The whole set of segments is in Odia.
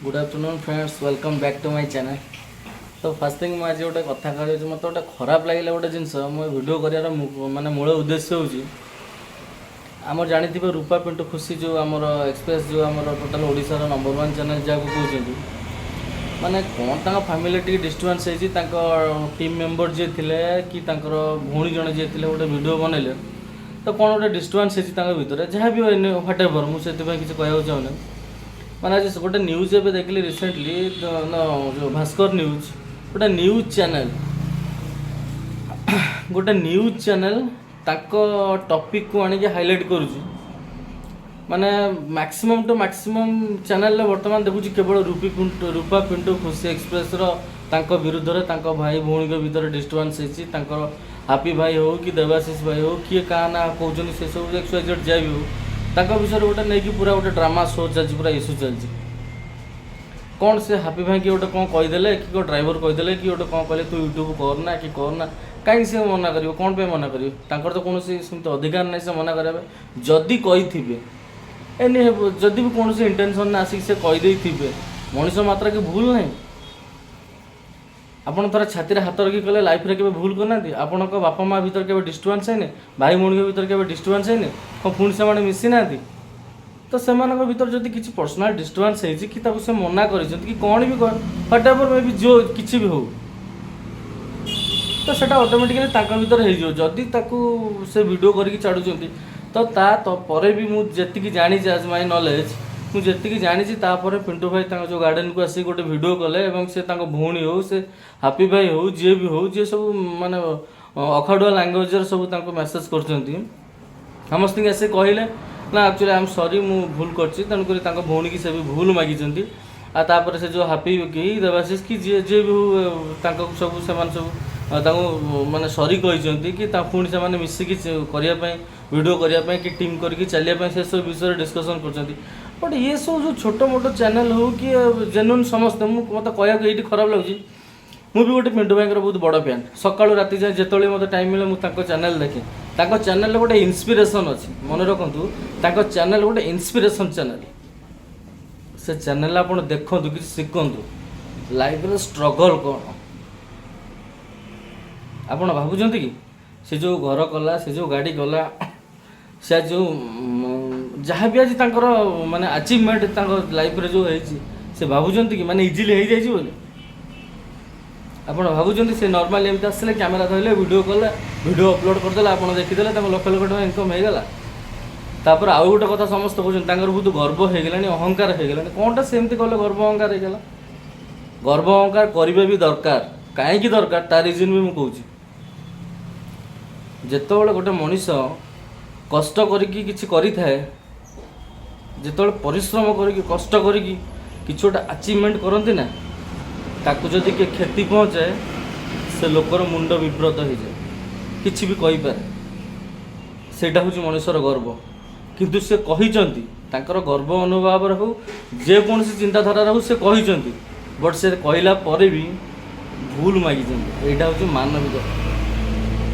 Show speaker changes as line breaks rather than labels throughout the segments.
Good afternoon friends, welcome back to my channel. ତ ଫାର୍ଷ୍ଟ ଥିଙ୍ଗ, ମୁଁ ଆଜି ଗୋଟେ କଥା କହିବାକୁ, ମୋତେ ଗୋଟେ ଖରାପ ଲାଗିଲା ଗୋଟେ ଜିନିଷ। ମୁଁ ଭିଡ଼ିଓ କରିବାର ମାନେ ମୂଳ ଉଦ୍ଦେଶ୍ୟ ହେଉଛି, ଆମର ଜାଣିଥିବେ ରୂପା ପିଣ୍ଟୁ ଖୁସି, ଯେଉଁ ଆମର ଏକ୍ସପ୍ରେସ୍, ଯେଉଁ ଆମର ଟୋଟାଲ୍ ଓଡ଼ିଶାର ନମ୍ବର ୱାନ୍ ଚ୍ୟାନେଲ୍ ଯାହାକୁ କହୁଛନ୍ତି, ମାନେ କ'ଣ ତାଙ୍କ ଫ୍ୟାମିଲି ଟିକେ ଡିଷ୍ଟର୍ବାନ୍ସ ହେଇଛି। ତାଙ୍କ ଟିମ୍ ମେମ୍ବର ଯିଏ ଥିଲେ କି ତାଙ୍କର ଭଉଣୀ ଜଣେ ଯିଏ ଥିଲେ, ଗୋଟେ ଭିଡ଼ିଓ ବନେଇଲେ, ତ କ'ଣ ଗୋଟେ ଡିଷ୍ଟର୍ବାନ୍ସ ହେଇଛି ତାଙ୍କ ଭିତରେ। ଯାହା ବି ହ୍ୱାଟ୍ ଏଭର୍, ମୁଁ ସେଥିପାଇଁ କିଛି କହିବାକୁ ଚାହୁଁନି। ମାନେ ଆଜି ଗୋଟେ ନ୍ୟୁଜ୍ ଏବେ ଦେଖିଲି ରିସେଣ୍ଟଲି, ଯେଉଁ ଭାସ୍କର ନ୍ୟୁଜ୍, ଗୋଟେ ନ୍ୟୁଜ୍ ଚ୍ୟାନେଲ୍ ତାଙ୍କ ଟପିକ୍କୁ ଆଣିକି ହାଇଲାଇଟ୍ କରୁଛି। ମାନେ ମ୍ୟାକ୍ସିମମ୍ ଟୁ ମ୍ୟାକ୍ସିମମ୍ ଚ୍ୟାନେଲ୍ରେ ବର୍ତ୍ତମାନ ଦେଖୁଛି କେବଳ ରୂପା ପିଣ୍ଟୁ ଖୁସି ଏକ୍ସପ୍ରେସ୍ର ତାଙ୍କ ବିରୁଦ୍ଧରେ, ତାଙ୍କ ଭାଇ ଭଉଣୀଙ୍କ ଭିତରେ ଡିଷ୍ଟର୍ବାନ୍ସ ହେଇଛି। ତାଙ୍କର ହାପି ଭାଇ ହଉ କି ଦେବାଶିଷ ଭାଇ ହଉ, କିଏ କାହା ନାଁ କହୁଛନ୍ତି, ସେସବୁ ଏକ୍ସ ୱାଇ ଜେଡ୍ ଯାହା ବି ହଉ, ତାଙ୍କ ବିଷୟରେ ଗୋଟେ ନେଇକି ପୁରା ଗୋଟେ ଡ୍ରାମା ଶୋ ଚାଲିଛି, ପୁରା ଇସ୍ୟୁ ଚାଲିଛି। କ'ଣ ସେ ହାପି ଭାଇ କି ଗୋଟେ କ'ଣ କହିଦେଲେ କି କ'ଣ ଡ୍ରାଇଭର କହିଦେଲେ କି ଗୋଟେ କ'ଣ କହିଲେ, ତୁ ୟୁଟ୍ୟୁବ୍ କରନା କି କରନା। କାହିଁକି ସେ ମନା କରିବ? କ'ଣ ପାଇଁ ମନା କରିବେ? ତାଙ୍କର ତ କୌଣସି ସେମିତି ଅଧିକାର ନାହିଁ ସେ ମନା କରିବା ପାଇଁ। ଯଦି କହିଥିବେ, ଏନି ଯଦି ବି କୌଣସି ଇଣ୍ଟେନସନ୍ ଆସିକି ସେ କହିଦେଇଥିବେ, ମଣିଷ ମାତ୍ରକେ ଭୁଲ ନାହିଁ। ଆପଣ ଥରେ ଛାତିରେ ହାତ ରଖି କହିଲେ, ଲାଇଫ୍ରେ କେବେ ଭୁଲ କରିନାହାନ୍ତି? ଆପଣଙ୍କ ବାପା ମା ଭିତରେ କେବେ ଡିଷ୍ଟର୍ବାନ୍ସ ହେଇନି? ଭାଇ ଭଉଣୀଙ୍କ ଭିତରେ କେବେ ଡିଷ୍ଟର୍ବାନ୍ସ ହେଇନି? କ'ଣ ପୁଣି ସେମାନେ ମିଶି ନାହାନ୍ତି? ତ ସେମାନଙ୍କ ଭିତରେ ଯଦି କିଛି ପର୍ସନାଲ୍ ଡିଷ୍ଟର୍ବାନ୍ସ ହେଇଛି କି ତାକୁ ସେ ମନା କରିଛନ୍ତି କି କ'ଣ ବି, what ever May ବି, ଯେଉଁ କିଛି ବି ହଉ, ତ ସେଟା ଅଟୋମେଟିକାଲି ତାଙ୍କ ଭିତରେ ହେଇଯିବ। ଯଦି ତାକୁ ସେ ଭିଡ଼ିଓ କରିକି ଛାଡ଼ୁଛନ୍ତି, ତ ତା ତ ପରେ ବି ମୁଁ ଯେତିକି ଜାଣିଛି, ଆଜ୍ ମାଇ ନଲେଜ୍, ମୁଁ ଯେତିକି ଜାଣିଛି, ତାପରେ ପିଣ୍ଟୁ ଭାଇ ତାଙ୍କ ଯେଉଁ ଗାର୍ଡ଼େନକୁ ଆସିକି ଗୋଟେ ଭିଡ଼ିଓ କଲେ ଏବଂ ସେ ତାଙ୍କ ଭଉଣୀ ହଉ, ସେ ହାପି ଭାଇ ହଉ, ଯିଏ ବି ହଉ, ଯିଏ ସବୁ ମାନେ ଅଖାଡ଼ୁଆ ଲାଙ୍ଗୁଏଜରେ ସବୁ ତାଙ୍କୁ ମେସେଜ୍ କରୁଛନ୍ତି, ସମସ୍ତଙ୍କୁ ଆସି କହିଲେ ନା, ଆକ୍ଚୁଆଲି ଆମ୍ ସରି, ମୁଁ ଭୁଲ କରିଛି। ତେଣୁକରି ତାଙ୍କ ଭଉଣୀକି ସେ ବି ଭୁଲ ମାଗିଛନ୍ତି। ଆଉ ତାପରେ ସେ ଯେଉଁ ହାପି କି ଦେବାଶିଷ କି ଯିଏ ଯିଏ ବି ହଉ, ତାଙ୍କ ସବୁ ସେମାନେ ସବୁ ତାଙ୍କୁ ମାନେ ସରି କହିଛନ୍ତି କି ତା ପୁଣି ସେମାନେ ମିଶିକି କରିବା ପାଇଁ, ଭିଡ଼ିଓ କରିବା ପାଇଁ କି ଟିମ୍ କରିକି ଚାଲିବା ପାଇଁ ସେସବୁ ବିଷୟରେ ଡିସ୍କସନ୍ କରୁଛନ୍ତି। ବଟ୍ ଇଏ ସବୁ ଯେଉଁ ଛୋଟ ମୋଟ ଚ୍ୟାନେଲ୍ ହଉ କି ଜେନ୍ୟୁନ୍ ସମସ୍ତେ, ମୁଁ ମୋତେ କହିବାକୁ ଏଇଠି ଖରାପ ଲାଗୁଛି, ମୁଁ ବି ଗୋଟେ ପିଣ୍ଟୁ ଭାଇଙ୍କର ବହୁତ ବଡ଼ ଫ୍ୟାନ୍। ସକାଳୁ ରାତି ଯାଏଁ ଯେତେବେଳେ ମୋତେ ଟାଇମ୍ ମିଳେ, ମୁଁ ତାଙ୍କ ଚ୍ୟାନେଲ୍ ଦେଖେ। ତାଙ୍କ ଚ୍ୟାନେଲ୍ରେ ଗୋଟେ ଇନ୍ସପିରେସନ୍ ଅଛି। ମନେ ରଖନ୍ତୁ, ତାଙ୍କ ଚ୍ୟାନେଲ୍ ଗୋଟେ ଇନ୍ସପିରେସନ୍ ଚ୍ୟାନେଲ୍। ସେ ଚ୍ୟାନେଲ୍ ଆପଣ ଦେଖନ୍ତୁ, କିଛି ଶିଖନ୍ତୁ, ଲାଇଫ୍ରେ ଷ୍ଟ୍ରଗଲ୍ କ'ଣ। ଆପଣ ଭାବୁଛନ୍ତି କି ସେ ଯେଉଁ ଘର କଲା, ସେ ଯେଉଁ ଗାଡ଼ି କଲା, ସେ ଯେଉଁ ଯାହା ବି ଆଜି ତାଙ୍କର ମାନେ ଆଚିଭମେଣ୍ଟ ତାଙ୍କ ଲାଇଫ୍ରେ ଯେଉଁ ହେଇଛି, ସେ ଭାବୁଛନ୍ତି କି ମାନେ ଇଜିଲି ହେଇଯାଇଛି ବୋଲି? ଆପଣ ଭାବୁଛନ୍ତି ସେ ନର୍ମାଲି ଏମିତି ଆସିଲେ, କ୍ୟାମେରା ଧରିଲେ, ଭିଡ଼ିଓ କଲେ, ଭିଡ଼ିଓ ଅପଲୋଡ଼ କରିଦେଲେ, ଆପଣ ଦେଖିଦେଲେ, ତାଙ୍କ ଲକ୍ଷ ଲକ୍ଷ ଟଙ୍କା ଇନକମ୍ ହେଇଗଲା? ତାପରେ ଆଉ ଗୋଟେ କଥା, ସମସ୍ତେ କହୁଛନ୍ତି ତାଙ୍କର ବହୁତ ଗର୍ବ ହେଇଗଲାଣି, ଅହଙ୍କାର ହେଇଗଲାଣି। କ'ଣଟା ସେମିତି କଲେ ଗର୍ବ ଅହଙ୍କାର ହେଇଗଲା? ଗର୍ବ ଅହଙ୍କାର କରିବା ବି ଦରକାର। କାହିଁକି ଦରକାର, ତା ରିଜନ୍ ବି ମୁଁ କହୁଛି। ଯେତେବେଳେ ଗୋଟେ ମଣିଷ କଷ୍ଟ କରିକି କିଛି କରିଥାଏ, ଯେତେବେଳେ ପରିଶ୍ରମ କରିକି, କଷ୍ଟ କରିକି କିଛି ଗୋଟେ ଆଚିଭମେଣ୍ଟ କରନ୍ତି ନା, ତାକୁ ଯଦି କିଏ କ୍ଷତି ପହଞ୍ଚାଏ, ସେ ଲୋକର ମୁଣ୍ଡ ବିବ୍ରତ ହେଇଯାଏ, କିଛି ବି କହିପାରେ। ସେଇଟା ହେଉଛି ମଣିଷର ଗର୍ବ। କିନ୍ତୁ ସେ କହିଛନ୍ତି, ତାଙ୍କର ଗର୍ବ ଅନୁଭବରେ ହଉ, ଯେକୌଣସି ଚିନ୍ତାଧାରାରେ ହଉ, ସେ କହିଛନ୍ତି। ବଟ୍ ସେ କହିଲା ପରେ ବି ଭୁଲ ମାଗିଛନ୍ତି। ଏଇଟା ହେଉଛି ମାନବିକତା।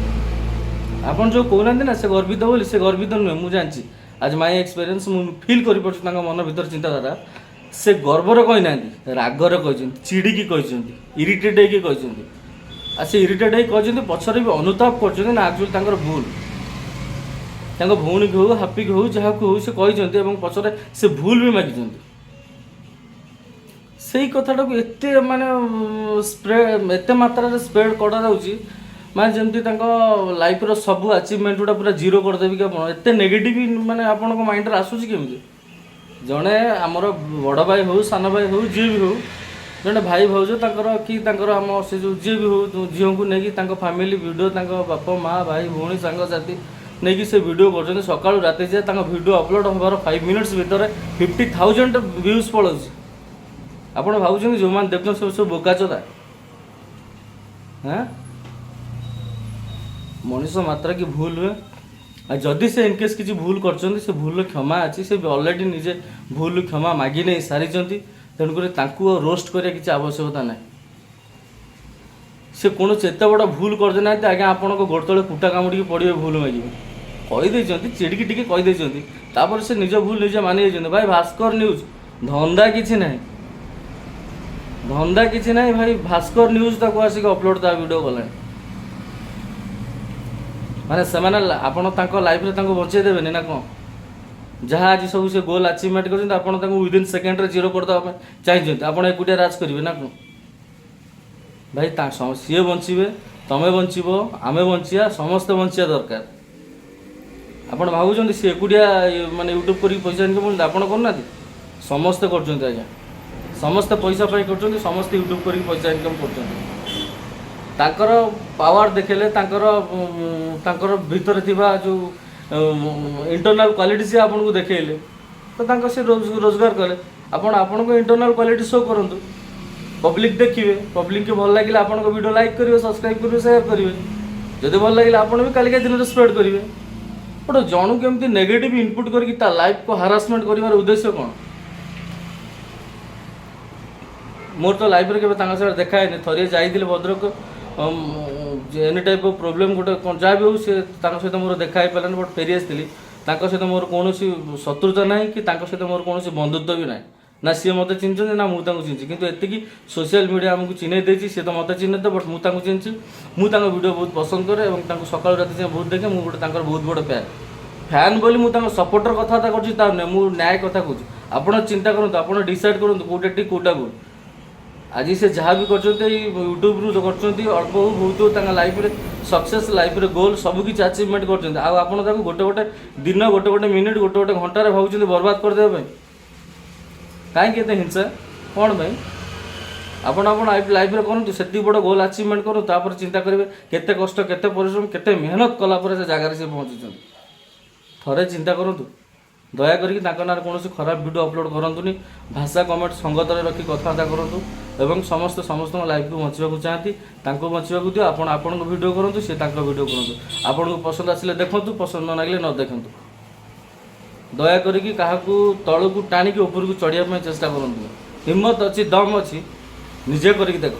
ଆପଣ ଯେଉଁ କହୁନାହାନ୍ତି ନା ସେ ଗର୍ବିତ ବୋଲି, ସେ ଗର୍ବିତ ନୁହେଁ, ମୁଁ ଜାଣିଛି। ଆଜ୍ ମାଇ ଏକ୍ସପିରିଏନ୍ସ, ମୁଁ ଫିଲ୍ କରିପାରୁଛି ତାଙ୍କ ମନ ଭିତରେ ଚିନ୍ତାଧାରା। ସେ ଗର୍ବରେ କହିନାହାନ୍ତି, ରାଗରେ କହିଛନ୍ତି, ଚିଡ଼ିକି କହିଛନ୍ତି, ଇରିଟେଟ୍ ହେଇକି କହିଛନ୍ତି। ଆଉ ସେ ଇରିଟେଟ୍ ହେଇକି କହିଛନ୍ତି, ପଛରେ ବି ଅନୁତାପ କରୁଛନ୍ତି ନା, ଆକ୍ଚୁଆଲି ତାଙ୍କର ଭୁଲ। ତାଙ୍କ ଭଉଣୀକୁ ହଉ, ହାପିକୁ ହଉ, ଯାହାକୁ ହଉ, ସେ କହିଛନ୍ତି ଏବଂ ପଛରେ ସେ ଭୁଲ ବି ମାଗିଛନ୍ତି। ସେଇ କଥାଟାକୁ ଏତେ ମାନେ ଏତେ ମାତ୍ରାରେ ସ୍ପ୍ରେଡ୍ କରାଯାଉଛି, ମାନେ ଯେମିତି ତାଙ୍କ ଲାଇଫ୍ର ସବୁ ଆଚିଭମେଣ୍ଟ ଗୁଡ଼ା ପୁରା ଜିରୋ କରିଦେବି କି ଆପଣ। ଏତେ ନେଗେଟିଭ୍ ମାନେ ଆପଣଙ୍କ ମାଇଣ୍ଡରେ ଆସୁଛି କେମିତି? ଜଣେ ଆମର ବଡ଼ ଭାଇ ହଉ, ସାନ ଭାଇ ହଉ, ଯିଏ ବି ହଉ, ଜଣେ ଭାଇ ଭାଉଜ ତାଙ୍କର କି ତାଙ୍କର ଆମ ସେ ଯେଉଁ ଯିଏ ବି ହଉ, ଝିଅଙ୍କୁ ନେଇକି ତାଙ୍କ ଫ୍ୟାମିଲି ଭିଡ଼ିଓ, ତାଙ୍କ ବାପା ମା, ଭାଇ ଭଉଣୀ, ସାଙ୍ଗସାଥି ନେଇକି ସେ ଭିଡ଼ିଓ କରୁଛନ୍ତି ସକାଳୁ ରାତି ଯାଏ। ତାଙ୍କ ଭିଡ଼ିଓ ଅପଲୋଡ଼ ହେବାର 5 ମିନିଟ୍ସ ଭିତରେ 50,000 ଭ୍ୟୁଜ୍ ପଳାଉଛି। ଆପଣ ଭାବୁଛନ୍ତି ଯେଉଁମାନେ ଦେଖୁଛନ୍ତି ସବୁ ସବୁ ବୋକାଚୋଦା? ହାଁ, ମଣିଷ ମାତ୍ରକେ ଭୁଲ ହୁଏ। ଆଉ ଯଦି ସେ ଇନକେସ୍ କିଛି ଭୁଲ କରିଛନ୍ତି, ସେ ଭୁଲର କ୍ଷମା ଅଛି। ସେ ଅଲରେଡ଼ି ନିଜେ ଭୁଲ କ୍ଷମା ମାଗି ନେଇ ସାରିଛନ୍ତି। ତେଣୁକରି ତାଙ୍କୁ ଆଉ ରୋଷ୍ଟ କରିବା କିଛି ଆବଶ୍ୟକତା ନାହିଁ। ସେ କୌଣସି ଏତେ ବଡ଼ ଭୁଲ କରିଦେଇନାହାନ୍ତି ଆଜ୍ଞା, ଆପଣଙ୍କ ଗୋଡ଼ ତଳେ କୁଟା କାମୁଡ଼ିକି ପଡ଼ିବେ, ଭୁଲ ମାଗିବେ। କହିଦେଇଛନ୍ତି, ଚିଡ଼ିକି ଟିକେ କହିଦେଇଛନ୍ତି, ତାପରେ ସେ ନିଜ ଭୁଲ ନିଜେ ମାନି ଯାଇଛନ୍ତି। ଭାଇ, ଭାସ୍କର ନ୍ୟୁଜ୍ ଧନ୍ଦା କିଛି ନାହିଁ। ଧନ୍ଦା କିଛି ନାହିଁ ଭାଇ। ଭାସ୍କର ନ୍ୟୁଜ୍ ତାକୁ ଆସିକି ଅପଲୋଡ଼ ତା ଭିଡ଼ିଓ କଲାଣି। ମାନେ ସେମାନେ ଆପଣ ତାଙ୍କ ଲାଇଫରେ ତାଙ୍କୁ ବଞ୍ଚେଇ ଦେବେନି ନା କ'ଣ? ଯାହା ଆଜି ସବୁ ସେ ଗୋଲ୍ ଆଚିଭମେଣ୍ଟ କରିଛନ୍ତି, ଆପଣ ତାଙ୍କୁ ୱିଦିନ୍ ସେକେଣ୍ଡରେ ଜିରୋ କରିଦେବା ପାଇଁ ଚାହିଁଛନ୍ତି। ଆପଣ ଏକୁଟିଆ ରାଜ କରିବେ ନା କ'ଣ ଭାଇ? ସିଏ ବଞ୍ଚିବେ, ତମେ ବଞ୍ଚିବ, ଆମେ ବଞ୍ଚିବା, ସମସ୍ତେ ବଞ୍ଚିବା ଦରକାର। ଆପଣ ଭାବୁଛନ୍ତି ସିଏ ଏକୁଟିଆ ମାନେ ୟୁଟ୍ୟୁବ୍ କରିକି ପଇସା ଇନକମ୍ କରୁଛନ୍ତି, ଆପଣ କରୁନାହାନ୍ତି? ସମସ୍ତେ କରୁଛନ୍ତି ଆଜ୍ଞା। ସମସ୍ତେ ପଇସା ପାଇଁ କରୁଛନ୍ତି। ସମସ୍ତେ ୟୁଟ୍ୟୁବ୍ କରିକି ପଇସା ଇନକମ୍ କରୁଛନ୍ତି। ତାଙ୍କର ପାୱାର ଦେଖିଲେ, ତାଙ୍କର ଭିତରେ ଥିବା ଯେଉଁ ଇଣ୍ଟରନାଲ୍ କ୍ୱାଲିଟି ସିଏ ଆପଣଙ୍କୁ ଦେଖେଇଲେ, ତ ତାଙ୍କ ସେ ରୋଜଗାର କଲେ। ଆପଣ ଆପଣଙ୍କ ଇଣ୍ଟରନାଲ୍ କ୍ୱାଲିଟି ଶୋ କରନ୍ତୁ, ପବ୍ଲିକ୍ ଦେଖିବେ। ପବ୍ଲିକକୁ ଭଲ ଲାଗିଲେ ଆପଣଙ୍କ ଭିଡ଼ିଓ ଲାଇକ୍ କରିବେ, ସବସ୍କ୍ରାଇବ୍ କରିବେ, ସେୟାର କରିବେ। ଯଦି ଭଲ ଲାଗିଲେ ଆପଣ ବି କାଲିକା ଦିନରେ ସ୍ପ୍ରେଡ୍ କରିବେ। ଗୋଟେ ଜଣକୁ ଏମିତି ନେଗେଟିଭ୍ ଇନପୁଟ୍ କରିକି ତା ଲାଇଫକୁ ହାରାସମେଣ୍ଟ କରିବାର ଉଦ୍ଦେଶ୍ୟ କ'ଣ? ମୋର ତ ଲାଇଫରେ କେବେ ତାଙ୍କ ସାଙ୍ଗରେ ଦେଖା ହେଇନି। ଥରିଏ ଯାଇଥିଲି Bhadrak, any type of problem ଗୋଟେ କ'ଣ ଯାହା ବି ହଉ, ସେ ତାଙ୍କ ସହିତ ମୋର ଦେଖା ହେଇପାରିଲାନି, ବଟ୍ ଫେରି ଆସିଥିଲି। ତାଙ୍କ ସହିତ ମୋର କୌଣସି ଶତ୍ରୁତା ନାହିଁ କି ତାଙ୍କ ସହିତ ମୋର କୌଣସି ବନ୍ଧୁତ୍ୱ ବି ନାହିଁ। ନା ସିଏ ମୋତେ ଚିହ୍ନିଛନ୍ତି, ନା ମୁଁ ତାଙ୍କୁ ଚିହ୍ନିଛି। କିନ୍ତୁ ଏତିକି ସୋସିଆଲ ମିଡ଼ିଆ ଆମକୁ ଚିହ୍ନେଇ ଦେଇଛି। ସିଏ ତ ମୋତେ ଚିହ୍ନେ, ବଟ୍ ମୁଁ ତାଙ୍କୁ ଚିହ୍ନିଛି। ମୁଁ ତାଙ୍କ ଭିଡ଼ିଓ ବହୁତ ପସନ୍ଦ କରେ ଏବଂ ତାଙ୍କୁ ସକାଳୁ ରାତି ଯାଏଁ ବହୁତ ଦେଖେ। ମୁଁ ଗୋଟେ ତାଙ୍କର ବହୁତ ବଡ଼ ଫ୍ୟାନ୍। ଫ୍ୟାନ୍ ବୋଲି ମୁଁ ତାଙ୍କ ସପୋର୍ଟର କଥାବାର୍ତ୍ତା କରୁଛି ତା ନୁହେଁ, ମୁଁ ନ୍ୟାୟ କଥା କହୁଛି। ଆପଣ ଚିନ୍ତା କରନ୍ତୁ, ଆପଣ ଡିସାଇଡ଼୍ କରନ୍ତୁ କେଉଁଟା ଠିକ୍, କେଉଁଟା ଭୁଲ। ଆଜି ସେ ଯାହା ବି କରୁଛନ୍ତି, ଏଇ ୟୁଟ୍ୟୁବରୁ କରୁଛନ୍ତି। ଅଳ୍ପ ହଉ ବହୁତ ହଉ, ତାଙ୍କ ଲାଇଫରେ ସକ୍ସେସ୍, ଲାଇଫରେ ଗୋଲ୍ ସବୁ କିଛି ଆଚିଭମେଣ୍ଟ କରୁଛନ୍ତି। ଆଉ ଆପଣ ତାକୁ ଗୋଟେ ଗୋଟେ ଦିନ, ଗୋଟେ ଗୋଟେ ମିନିଟ୍, ଗୋଟେ ଗୋଟେ ଘଣ୍ଟାରେ ଭାବୁଛନ୍ତି ବର୍ବାଦ କରିଦେବା ପାଇଁ। କାହିଁକି ଏତେ ହିଂସା, କ'ଣ ପାଇଁ? ଆପଣ ଆପଣ ଲାଇଫରେ କରନ୍ତୁ, ସେତିକି ବଡ଼ ଗୋଲ୍ ଆଚିଭମେଣ୍ଟ କରନ୍ତୁ, ତାପରେ ଚିନ୍ତା କରିବେ କେତେ କଷ୍ଟ, କେତେ ପରିଶ୍ରମ, କେତେ ମେହନତ କଲା ପରେ ସେ ଜାଗାରେ ସେ ପହଞ୍ଚିଛନ୍ତି। ଥରେ ଚିନ୍ତା କରନ୍ତୁ। ଦୟା କରିକି ତାଙ୍କ ନାଁରେ କୌଣସି ଖରାପ ଭିଡ଼ିଓ ଅପଲୋଡ଼ କରନ୍ତୁନି। ଭାଷା, କମେଣ୍ଟ ସଙ୍ଗତରେ ରଖି କଥାବାର୍ତ୍ତା କରନ୍ତୁ ଏବଂ ସମସ୍ତେ ସମସ୍ତଙ୍କ ଲାଇଫକୁ ବଞ୍ଚିବାକୁ ଚାହାନ୍ତି, ତାଙ୍କୁ ବଞ୍ଚିବାକୁ ଦିଅ। ଆପଣ ଆପଣଙ୍କ ଭିଡ଼ିଓ କରନ୍ତୁ, ସେ ତାଙ୍କ ଭିଡ଼ିଓ କରନ୍ତୁ। ଆପଣଙ୍କୁ ପସନ୍ଦ ଆସିଲେ ଦେଖନ୍ତୁ, ପସନ୍ଦ ନ ଲାଗିଲେ ନ ଦେଖନ୍ତୁ। ଦୟା କରିକି କାହାକୁ ତଳକୁ ଟାଣିକି ଉପରକୁ ଚଢ଼ିବା ପାଇଁ ଚେଷ୍ଟା କରନ୍ତୁ। ହିମ୍ମତ ଅଛି, ଦମ୍ ଅଛି, ନିଜେ କରିକି ଦେଖ।